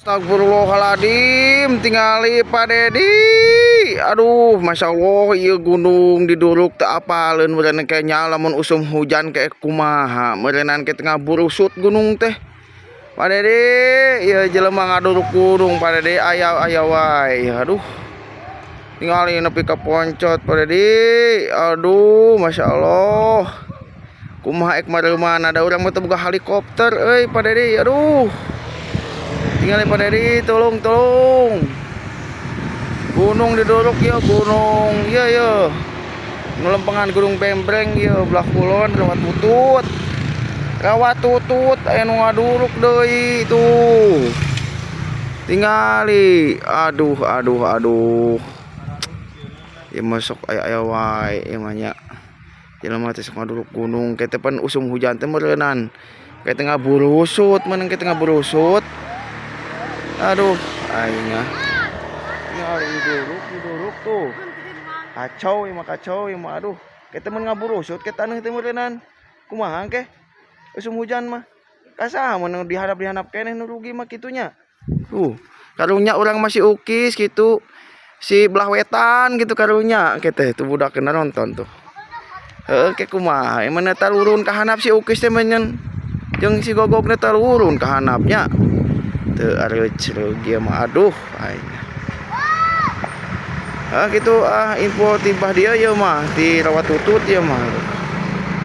Astagfirullahaladzim, tingali, Pak Dedi. Aduh, Masya Allah, ieu gunung diduruk teu apaleun meureun kayak lamun usum hujan kayak kumaha meureunan ke tengah burusut gunung teh, Pak Dedi. Ieu jelema ngaduruk gunung, Pak Dedi, aya aya wae. Aduh, tingali nepi ka poncot, Pak Dedi. Aduh, Masya Allah, kumaha ek mareuman, ada urang mah teu boga helikopter euy, Pak Dedi. Aduh, tingali, Pak Dedi, tolong tolong, gunung diduruk ya, gunung ya ya nu lempengan Gunung Bembreng ya, belah kulon Rawa Tutut. Rawa Tutut aya nu ngaduruk deui tuh, tingali. Aduh, aduh, aduh, ya masuk aya aya wae ieu mah nya, jelema teh sok ngaduruk gunung. Kieu teh pan usum hujan teh meureunan kayak tengah burusut, meunang kayak tengah burusut. Aduh, aing ah. Tingali diduruk, diduruk tuh. Kacau ieu mah, kacau ieu mah, aduh. Kieu teh mun ngaburusut ke taneuh teh meureunan. Kumaha ke? Usum hujan mah. Kasaha mun dihandap-dihandap keneh nu rugi mah kitunya. Tuh, karunya urang masih ukis gitu. Si belah wetan gitu karunya kieu teh tuh budak kena nonton tuh. Heeh, ke kumaha? Emang talurun ka handap si ukis teh menyen. Jeung si gogogna talurun ka handapnya. Teu areuc ieu mah, aduh aing. Ah, gitu ah, info tibah dia ieu mah di Rawa Tutut ieu mah.